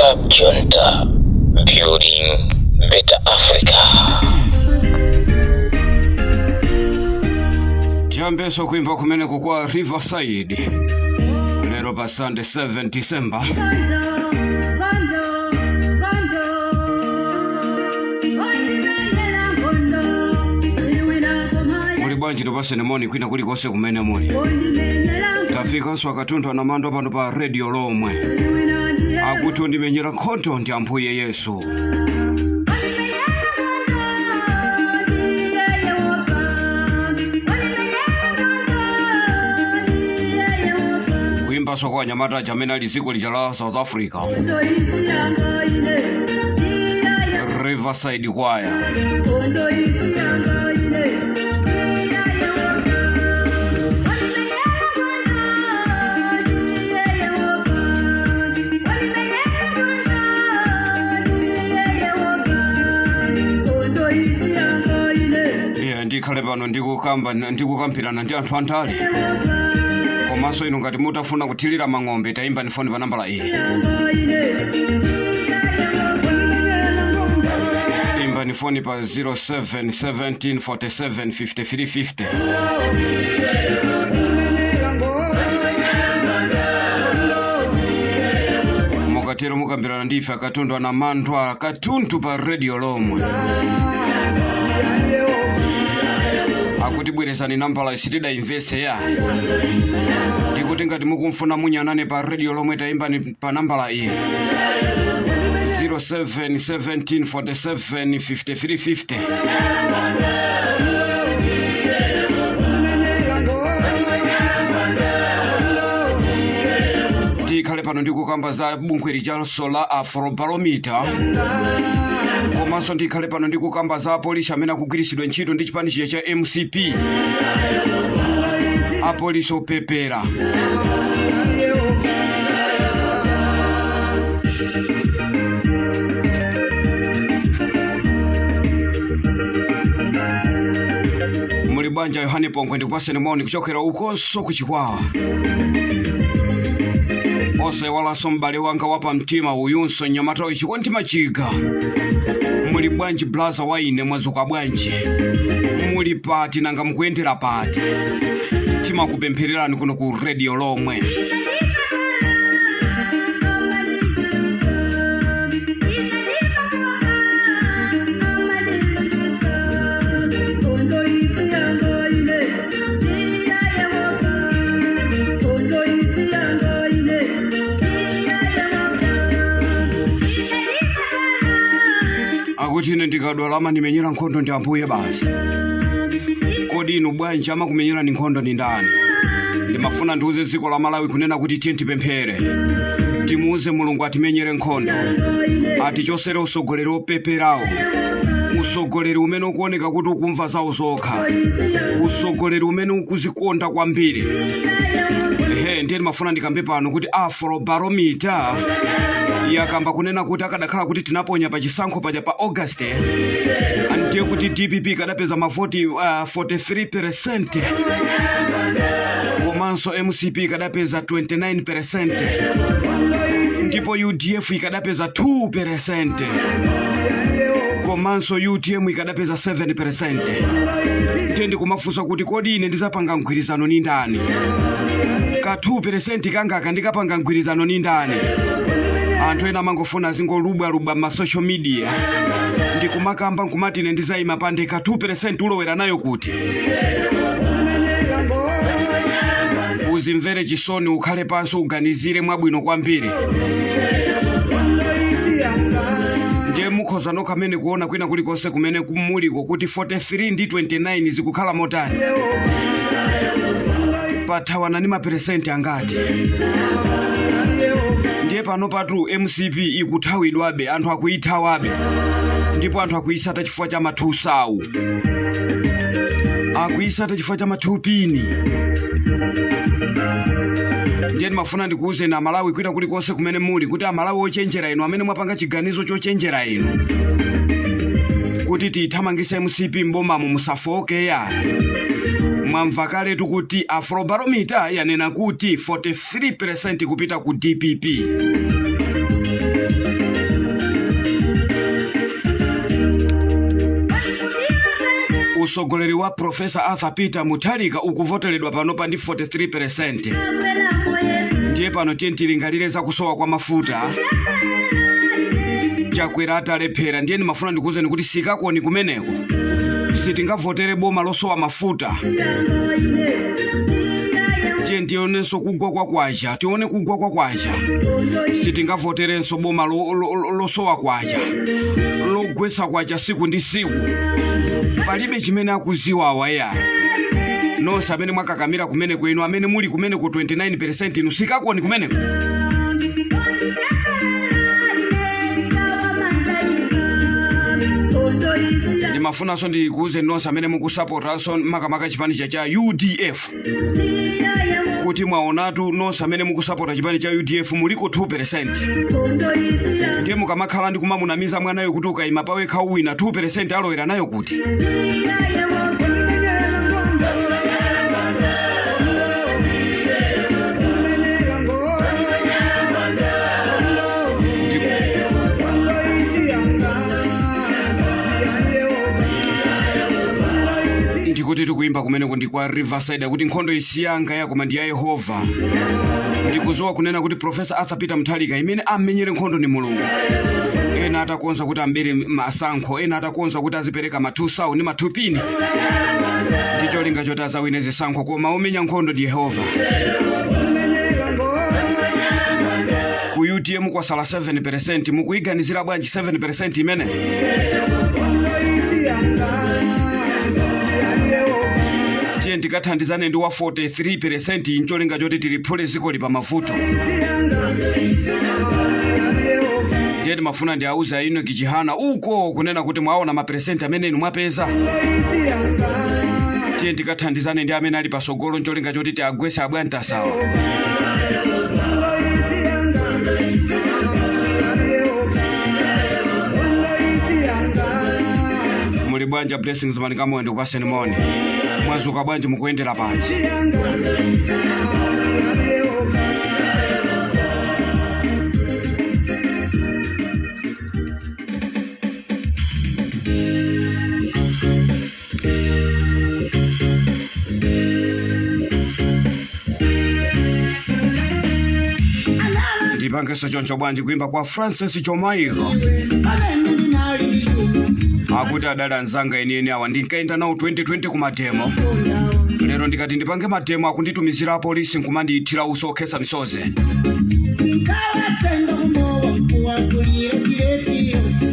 Club Junta, building better Africa. Tiyambenso kuimba kumeneko kwa Riverside lero pa Sunday 7 December. Muli bwanji? Tupaseni moni kwina kulikonse kumene muli. Tafikanso akatunthu anamandwa pano pa radio lomwe akuti undimenyera nkhondo ndi Ambuye Yesu. Kuimbanso kwa anyamata aja amene ali dziko lija la South Africa, Riverside Choir. Iye ndikhale pano ndikukamba, ndikukambirana ndi anthu andale. Komanso inu ngati mutafuna kuthirira mang'ombe, tayimbani foni pa nambala iyi. Imbani foni pa 07 17 47 53 50. Mukatero mukambirana ndife akatundu anamandwa akatunthu pa radio lomwe. Akuti bwerezani nambala, sitidayimvese ya. Ndikuti ngati mukumfuna munyanane pa radio lomwe, tayimbani pa nambala iyi: 07 17 47 53 50. Tikhale pano ndikukamba za bungwe lijanso la Afrobarometer, komanso ndikhale pano ndikukamba za apolisi amene akugwiritsidwa ntchito ndi chipani chija cha MCP, apolisi opepera. Muli bwanji Yohane Pongwe? Ndikupaseni moni kuchokera ukonso kuchikwawa. Osayiwalanso m'bale wanga wapamtima uyunso mnyamata chikondi machiga. Muli bwanji blaza wa ine? Mwazuka bwanji? Muli pati nanga? Mukuyendera pati? Timakupemphererani kuno ku radio lomwe. Akuti ine ndikadwala amandimenyera nkhondo ndi Ambuye basi. Kodi inu bwanji, amakumenyerani nkhondo ndi ndani? Ndimafuna ndiuze dziko la Malawi kunena kuti tiye tipemphere, timuuze Mulungu atimenyere nkhondo, atichosere usogoleri opeperawo, usogoleri umene ukuoneka kuti ukumva zawo zokha, usogoleri umene ukuzikonda kwambiri. Ehe, ndiye ndimafuna ndikambe pano kuti Afrobarometer yakamba kunena kuti akadakhala kuti tinaponya pa chisankho paja pa August, ndiye kuti DPP kadapeza mavoti 43, komanso MCP kadapeza 29, ndipo UDF ikadapeza 2, komanso UTM ikadapeza 7. Ndiye ndikumafunsa kuti kodi ine ndizapanga mgwirizano ni ndani? Ka 2 kangaka ndikapanga mgwirizano ni ndani? Anthu ena amangofuna azingolubwalubwa ma social media ndikumakamba nkumati ine ndizayima pande. Ka 2 ulowera nayo kuti? Uzimvere chisoni, ukhale pansi, uganizire mwabwino kwambiri. Ndiye mukhoza nokha amene kuona kwina kulikonse kumene muliko kuti 43 ndi 29 zikukhala motani, pathawana ndi maperesenti angati. Ndiye pano patu MCP ikuthawidwabe, anthu akuyithawabe, ndipo anthu akuyisata chifukwa cha mathusawu, akuyisata chifukwa cha mathupini. Ndiye ndimafuna ndikuwuzeni Amalawi kwina kulikonse kumene muli kuti Amalawi ochenjera inu amene mwapanga chiganizo chochenjera inu kuti tiyithamangise MCP mbomamo, musafoke ya. Mwamva kaletu kuti Afrobarometer yanena kuti 43% kupita ku DPP. Usogoleri wa Profesa Arthur Peter Mutharika ukuvoteredwa panopa ndi 43%. Ndiye pano tiye tilingalire za kusowa kwa mafuta, Chakwera atalephera. Ndiye ndimafuna ndikuwuzeni kuti sikakoni kumeneko, sitingavotere boma losowa mafuta. Tiye tionenso kugwa kwa kwacha, tione kugwa kwa kwacha. Sitingavoterenso boma losowa kwacha, logwesa kwacha siku ndi siku. Palibe chimene akuziwa awa ya nonse amene mwakakamira kumeneko. Inu amene muli kumeneko 29%, inu sikakoni kumeneko. Ndimafunanso ndikuuze nonse amene mukusapotanso makamaka chipani cha UDF kuti mwaonatu, nonse amene mukusapota chipani cha UDF muliko 2%. Ndiye mukamakhala ndi kumamunamiza mwanayo kuti ukayima pawekha uwina, 2% alowera nayo kuti? Ndikuti tikuimba kumeneko ndi kwa Riverside, kuti nkhondo isiyanga yakoma ndi ya Yehova. Ndikuzowa kunena kuti Profesa Arthur Peter Mutharika imene ammenyere nkhondo ni Mulungu. Ena atakonza kuti ambere masankho, ena atakonza kuti azipereka ma 2 ndi ma 2 pini ndi cholinga choti azawine zisankho, koma omenya nkhondo ndi Yehova. Ku UTM kwasala 7%. Mukuiganizira bwanji 7% imene? Tiye ndikathandizane ndi wa 43% ncholinga choti tiliphule dzikoli pa mavuto. Ndiye timafuna ndi auze a Enoch Chihana uko kunena kuti mwaona maperesenti amene inu mwapeza, tiye ndikathandizane ndi amene ali pasogolo ncholinga choti tiagwese abwantasawa. Muli bwanja Blessings Manikamoyo? Ndikupaseni moni. Mwazuka bwanji? Mukuyendera panji? Ndipangenso choncho bwanji? Kuimba kwa Francis Jomaiko, akuti adali anzanga enieni awa, ndinkayenda nawo 2020 ku mademo. Lero ndikati ndipange mademo, akunditumizira apolisi nkumandiyithira uso okhesa misozi. Ndinkawatenga kumowa kuwagulira kireti yonse,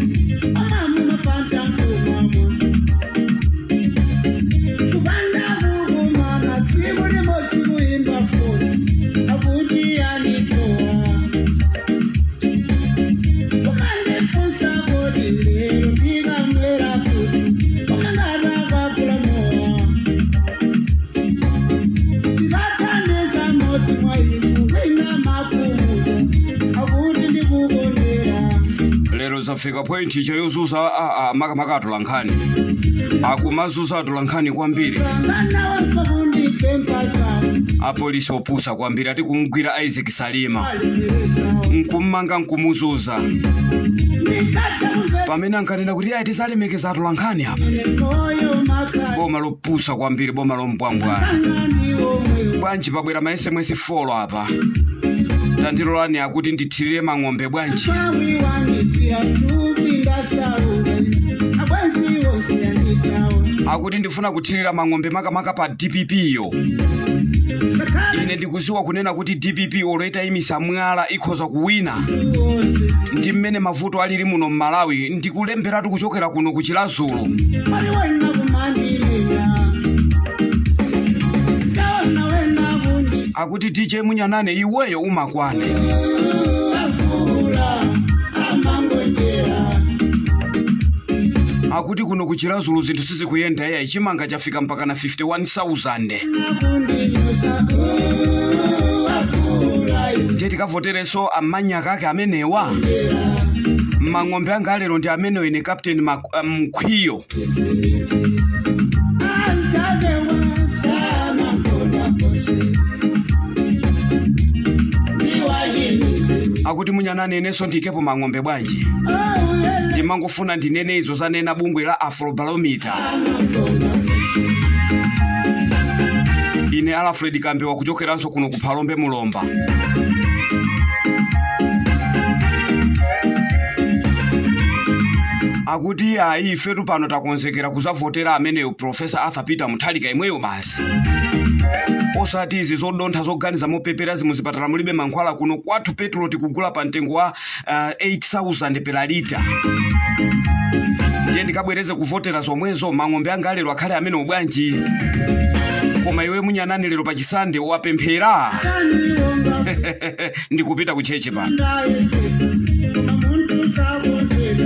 amamu mafanta nkumamwa, kupanda kukumana tsiku limodzi kuimba foni akuti yanisowa, kumandifunsa kodi lero ndikamwera kuti komangata mowa, ndikathandiza modzi mwa inu wina makumuta akuti ndikukondera. Lero zafika point chayozuza makamaka atolankhani, akumazuza atolankhani kwambiri. Sangana wasakundipempha zawo. Apolisi opusa kwambiri, ati kumugwira Isaac Salima, Alidziritsawo. nkummanga, nkumuzuza Ndikatha kumvetsa. pamene ankanena kuti ayi, tisalemekeza atolankhani apa. Moyo makhala. Boma lopusa kwambiri, boma lombwambwana. Sangani omweyo. Bwanji pabwera ma SMS 4 apa? Tandilolani, akuti ndithirire mang'ombe bwanji? Pawi wanipira thupi ndasauka, abwenzi wonse yanditawa. Akuti ndifuna kuthirira mang'ombe makamaka pa DPP yo. Ngakhale Ine ndikuziwa kunena kuti DPP oloita imisa mwala ikhoza kuwina wonse. ndi mmene mavuto alili muno mMalawi. Ndikulemberatu kuchokera kuno ku Chilazulu. Pali wena kumandinena, ndaona wena kundi. Akuti DJ Munyanane, iweyo umakwane. Avula amangonjera. Akuti kuno ku Chilazulu zinthu sizikuyenda eya, chimanga chafika mpaka na 51,000. Nakundinyoza avula. Ndiye tikavoterenso amanyaka ake amenewa? Mang'ombe anga alero ndi amenewo. Ine Captain Mkhwiyo. Anzake wasamangona kose ndiwayimizi. Akuti Munyanane, inenso ndikepo mang'ombe bwanji? Ouele. Ndimangofuna ndinene izo zanena bungwe la Afrobarometer. Amangona. Ine Alfred Kambewa kuchokeranso kuno ku Phalombe Mulomba. Akuti ayi, ifetu pano takonzekera kuzavotera ameneyo Professor Arthur Peter Mutharika imweyo basi, osati izi zodontha zoganiza mopepera zimuzipatala mulibe mankhwala. Kuno kwathu petulo tikugula pa mtengo wa 8000 per lita, ndiye ndikabwereze kuvotera zomwezo? Mang'ombe anga alero akhale amene bwanji? Koma iwe munyanani, lero pachisande wapemphera? Taniwonga. Ndikupita ku church pano. Ndayesetsa koma muntu sakonzeka.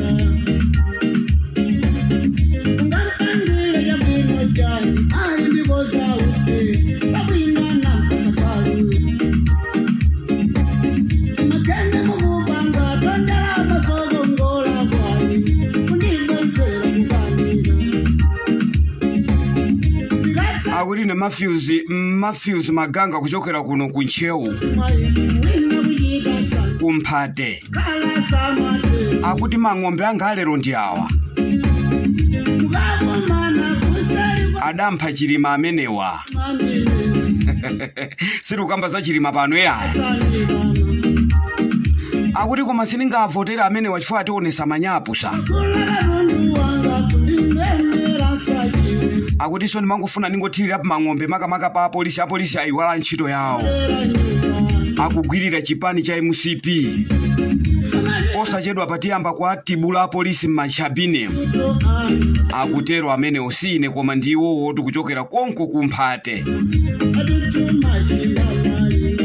Ungampangile chabwino chani, ayi, ndikoza ufe pabwino nampatsa palu makende mukupanga tondalama sokongola kwayi kundibwenzera kukanira ndikatha. Akuti ine Matthews Maganga kuchokera kuno ku Ntcheu, Mwayi wina kuchita sa kumphate. Kala samatero. Akuti mang'ombe anga alero ndi awa. Mukakomana kuseri kwa Adampha Chilima amenewa. Mandile. Sitikukamba za Chilima pano yayi. Tsanikana. Akuti koma sindingavotera amenewa chifukwa ationesa manyapusa. Kula katundu wanga kundimemera swachiwe. Akutinso ndimangofuna ningothirirapo mang'ombe makamaka pa apolisi. Apolisi ayiwala ntchito yawo. Era nyika. Akugwirira chipani cha MCP. Osachedwa patiyamba kwa tibula apolisi m'matchabine. Kuto ani. Akutero amenewo, sine koma ndiwowo, tikuchokera konko kumphate. Adutuma chindamali.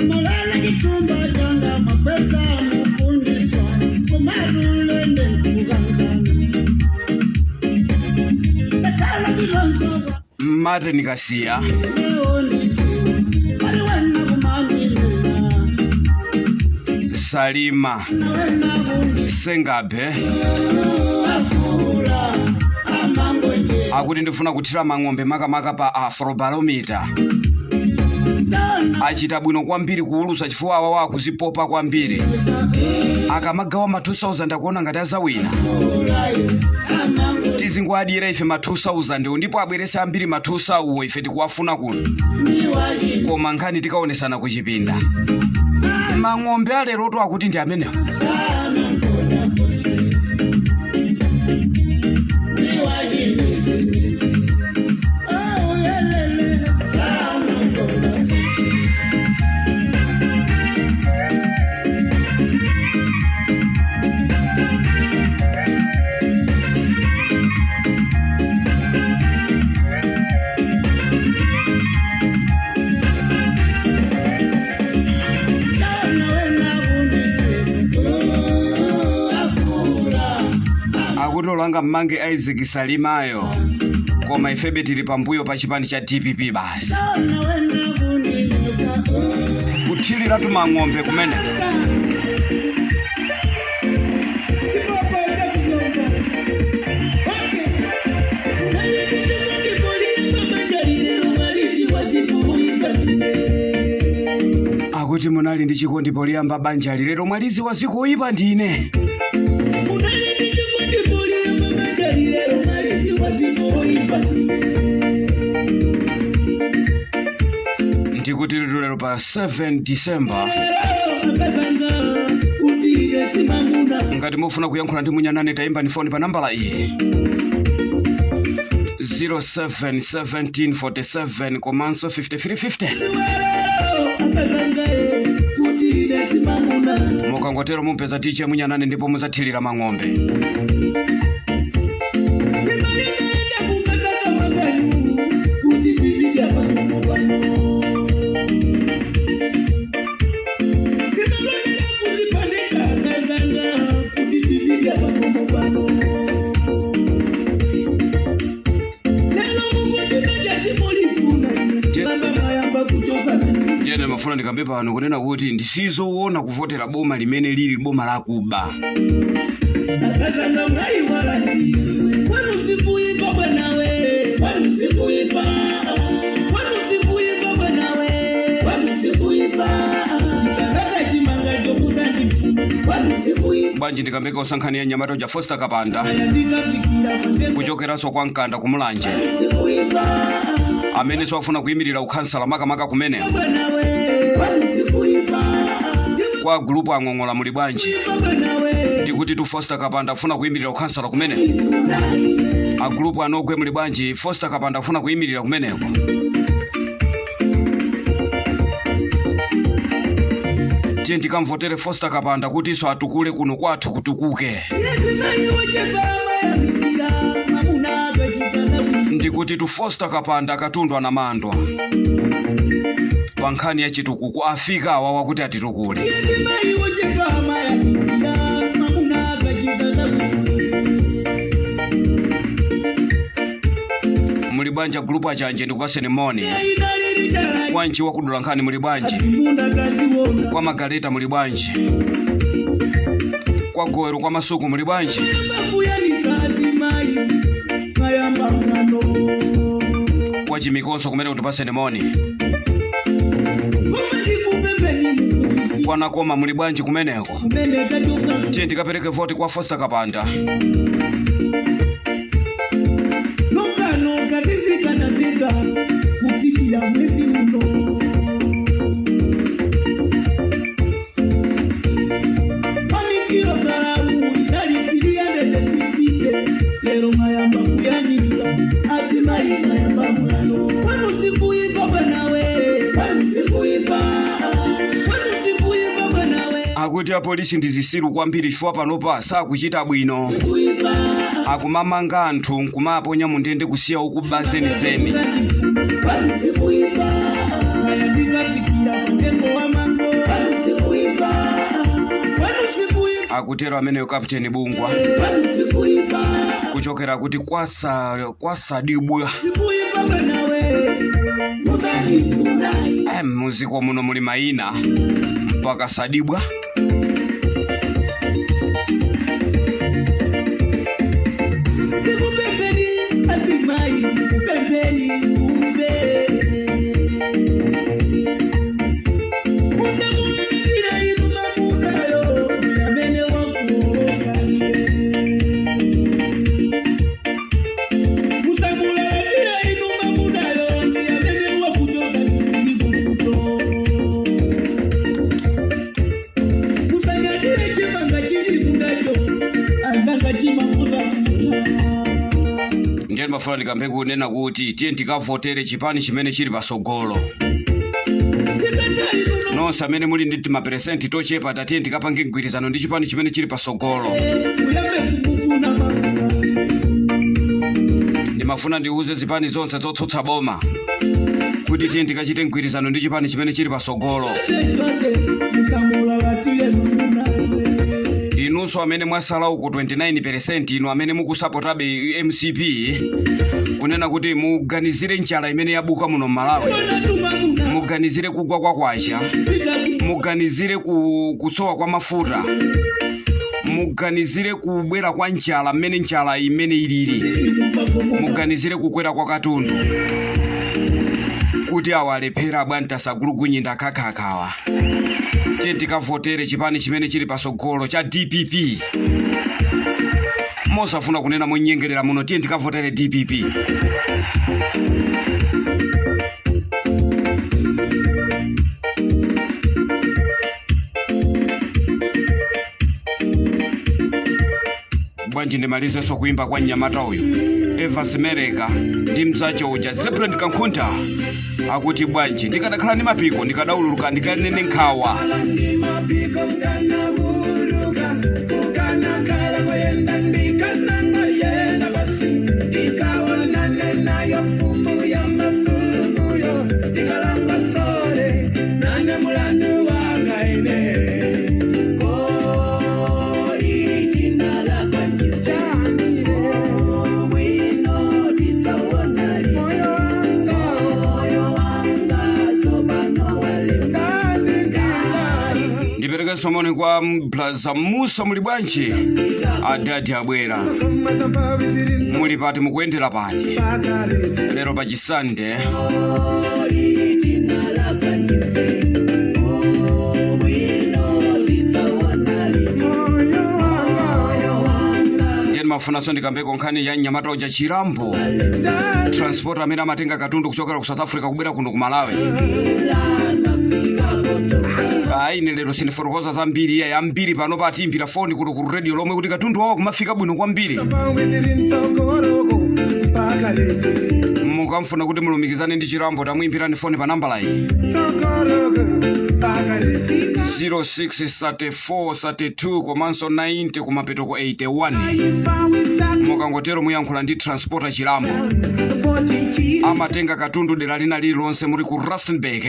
Malala chitumba changa makweza mukundiswa. Kumarulende kukankana. Dakala chilonsoka. Martin Kasiya. Leo ndichiwa. Pali wena kumandilena. Salima. Nawena kundi. Sengabe. Afula amangonje. Akuti ndifuna kuthira mang'ombe makamaka pa Afrobarometer. Dona. Achita bwino kwambiri kuwulutsa chifukwa awawa akuzipopa kwambiri. Akamagawa ma 2000 akuona ngati azawina. Tizingoadira ife ma 2000 ndipo abwerese ambiri ma 2000, ife tikuwafuna kuno. Koma nkhani tikaonesana kuchipinda. Mang'ombe aleroto akuti ndi amenewo. Akuti olanga mmange Isaac Salimayo, koma ifebe tili pambuyo pa chipani cha DPP basi. Kuthirira mang'ombe kumene. Chipopo chakulonga. Okay. Nalikutika banjalire lumalizi wazikuika. Akuti munali ndi chikondi poliyamba banja, lero mwalizi wazikuipa ndine. Munali ndi chikondi poliyamba banjalire lumalizi wazikuipa. Ndikuti lero pa 7 December. Akazanga utire simamuna. Ngati mufuna kuyankhula ndi munyanane, tayimbani foni pa nambala iyi, 071747 komanso 5350. Akazanga kutire simamuna. Mukangotero mumpeza tiche munyanane ndipo muzathirira mang'ombe. Imalinaenda kumasaka maganyu kuti tizidya pamuno pano. Imalonera kuzipandika akazanga kuti tizidya pamuno pano. Lero mukuti banja simulifuna, baba mayamba kuchosana. Ndiye mafuna ndikambe pano kunena kuti ndisizoona kuvotera boma limene lili boma lakuba. Akazanga mwayi walandi kwanu sikuipa bwanawe, kwanu sikuipa, kwanu sikuipa bwanawe, kwanu sikuipa ndikazaka chimanga chokutandifu kwanu sikuipa. Bwanji ndikambeka osankhani ya nyamata uja Foster Kapanda Aya ndikafikira pandeko. kuchokeranso kwa Mkanda kumulanje. Kwanu sikuipa. Amene sowafuna kuyimirira ukhansala makamaka kumeneko. Bwana we sikuipa Kwa gulupu ang'ong'ola muli bwanji? Kuipa bwana we Ndikuti tu Foster Kapanda afuna kuyimirira ukhansala kumeneko. Agulupu anogwe muli bwanji? Foster Kapanda afuna kuyimirira kumeneko. Tiye tikamvotere Foster Kapanda kuti iso atukule kuno kwathu kutukuke. Azimayi wochepa amayamikira mamuna akachitana bwino. Ndikuti tu Foster Kapanda katundu anamandwa pa nkhani ya chitukuko afika awa wakuti atitukule. Azimayi wochepa amayamikira mamuna akachitana bwino. Muli bwanji gulupu achanje? Ndikupaseni moni. Idalili Kwanchi wakudula nkhani muli bwanji? Azimuna kaziwona. Kwa magaleta muli bwanji? Kwa goero kwa masuku muli bwanji? Mayamba kuyanika azimayi mayamba mwano. Kwa chimikonso kumene kutipaseni moni. Koma ndikupembeni mukuki Kwa nakoma muli bwanji kumeneko? Kumene tachoka. Tiye ndikapereke voti kwa Foster Kapanda. Nokanoka zizikanatenga kufikira mwezi uno. Panikilogalamu idalifilia ndete fifite lero mayamba kuyanika azimayi mayamba mwano. Kwanu sikuipa bwanawe, kwanu sikuipa, kwanu sikuipa bwanawe. Akuti apolisi ndi zisilu kwambiri chifukwa panopa sakuchita bwino. Sikuipa. Akumamanga anthu nkumaponya mundende kusiya ukuba zenizeni. Kwanu sikuipa kayandikafikira patengo wa mango. Kwanu sikuipa, kwanu sikuipa. Akutero ameneyo Kapteni Bungwa. Kwanu sikuipa. Kuchokera kuti kwasa kwasadibwa. Sikuipa bwanawe muzanifuna. Muziko muno muli mayina mpaka sadibwa. Sikupembeni azimayi kupembeni kumbe musamulilikira inu mamunayo amene wakuosanie musamulalatira inu mamunayo ndi amene wakuchoza ikukuto musanyadire chimanga chili mundacho anzanga chimakuza kuta. Ndiye ndimafuna ndikambe kunena kuti tiye tikavotere chipani chimene chili pasogolo. Tikata inu. Nonse amene muli ndi timaperesenti tochepa, tatiye tikapange mgwirizano ndi chipani chimene chili pasogolo. Uyambe kumufuna mamuna. Ndimafuna ndiuze zipani zonse zotsutsa boma kuti tiye tikachite mgwirizano ndi chipani chimene chili pasogolo. Chonde musamulalatire mamuna. Inunso amene mwasala uku 29%, inu amene mukusapotabe MCP, kunena kuti muganizire njala imene yabuka muno m'Malawi. Ona tumamuna. Muganizire kugwa kwa kwacha. Pita. Muganizire kutsowa kwa mafuta. Muganizire kubwera kwa njala mmene njala imene ilili. Inu pakomo. Muganizire kukwera kwa katundu kuti awa alephera bwanta sagulugunyinda khakhakhawa. Tiye tikavotere chipani chimene chili pasogolo cha DPP. Mosafuna kunena monyengerera muno, tiye tikavotere DPP. Bwanji ndimalizenso kuimba kwa mnyamata uyu Eva Simereka ndi mzache uja Zebron Kankhunta, akuti bwanji ndikadakhala ndi mapiko ndikadaululuka ndikanene nkhawa. Mapiko kanavuluka kukanakala kuyenda ndikanangoyenda basi ndikaonane nayo mfumu ya mafumuyo ndikalamba sole nane mulandu wangaine koli tinalakwanjani bwino titsaonali moyo wanga tsopano walimba. Ndipereke somoni kwa Blaza Musa, muli bwanji? Adadi abwera, muli pati? Mukuyendera pati lero pachisande? Ndiye Ndimafunanso ndikambeko nkhani ya mnyamata uja Chirambo Transport amene amatenga katundu kuchokera ku South Africa kubwera kuno ku Malawi. Ayi, ine lero sindifotokoza zambiri iya yambiri. Pano patiimbira foni kuno ku radio lomwe kuti katundu wawo kumafika bwino kwambiri. Mukamfuna kuti mulumikizane ndi Chirambo, tamuimbirani foni pa nambala iyi: 063432 komanso 90 kumapeto ku 81. Mukangotero muyankhula ndi Transporter Chirambo. Amatenga katundu dera lina lililonse. Muli ku Rustenburg,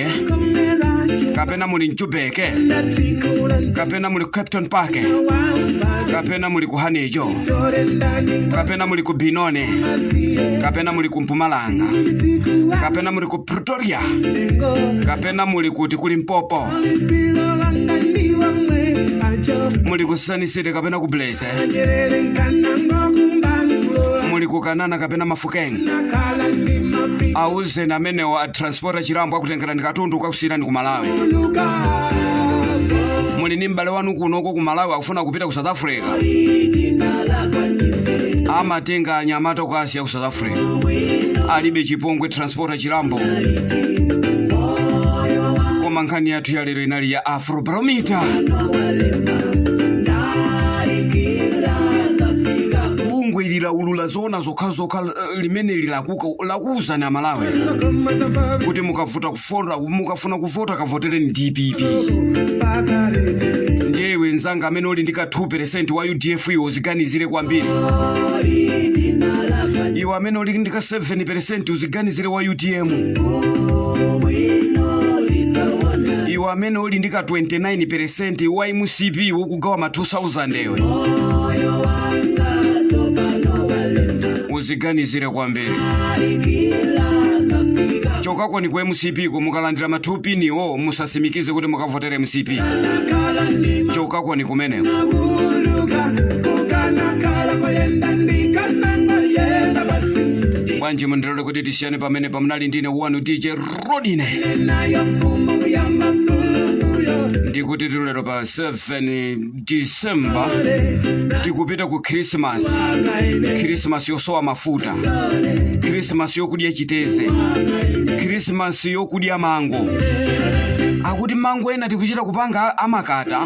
kapena muli mJoburg, kapena muli ku Kempton Park, kapena muli ku Hanejo, kapena muli ku Benoni, kapena muli ku Mpumalanga, kapena muli ku Pretoria, kapena muli kuti ku Limpopo, muli ku Sun City kapena ku Blaze, muli ku Kanana kapena Mafukeng, auzeni amenewo a Transporter Chirambo akutengerani katundu kakusiyirani ku Malawi. Muli ndi m'bale wanu kunoko ku Malawi akufuna kupita ku South Africa, amatenga anyamata kukasiya ku South Africa, alibe chipongwe Transporter Chirambo. Koma nkhani yathu ya lero inali ya Afrobarometer. Bungwe ili laulula zona zokhazokha, limene lakuwuzani Amalawi kuti mukavuta kufota, mukafuna kuvota kavotereni DPP. Ndiye iwe nzanga amene uli ndi ka 2% wa UDF, iwe uziganizire kwambiri. Iwe amene uli ndi ka 7% uziganizire wa UTM. Iwe amene uli ndi ka 29% wa MCP wokugawa ma 2000, iwe uziganizire kwambiri. Chokakoni ku MCP ko mukalandira ma 2 piniwo, musasimikize kuti mukavotere MCP. Chokakoni kumeneko. Bwanji mundilole kuti tisiyane pamene pamunali ndine wanu DJ Rodine. Ndikuti tulero pa 7 December tikupita ku Christmas, Christmas yosowa mafuta, Christmas yokudya chiteze, Christmas yokudya mango. Akuti mango ena tikuchita kupanga amakata,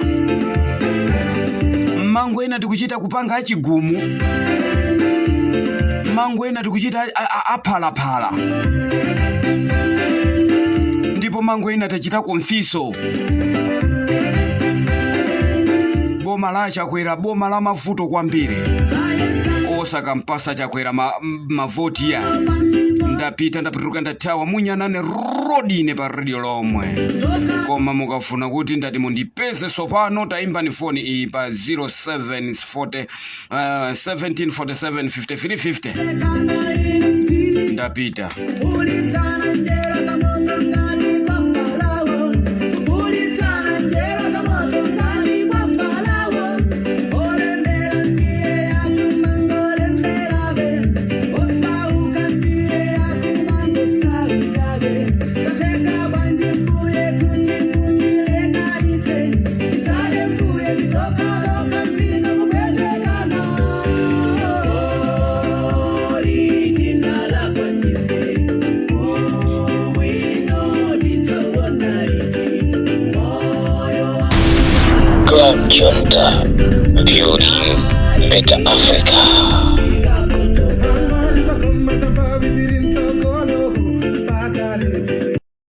mango ena tikuchita kupanga achigumu, mango ena tikuchita aphalaphala, ndipo mango ena tachita konfiso. Boma la Chakwera, boma la mavuto kwambiri. Osakampasa Chakwera mavoti ya. Ndapita, ndapituka, ndathawa. Munyanane Rodine pa radio lomwe. Koma mukafuna kuti ndati mundipeze sopano, tayimbani foni iyi pa 0740 1747 5350. Ndapita. Ulitsana njera za moto ngati kwa Farao. Ulitsana njera za moto ngati kwa Farao. Olembera ndiye akumangolemberabe. Osauka ndiye akumangosaukabe. Sacheka bwanji mbuye kuti mutilekanitse. Isale mbuye nditokaloka mzika kubwezekana. Original kwanife. Ubwino titsaona liti. Moyo Club Junta, building better Africa.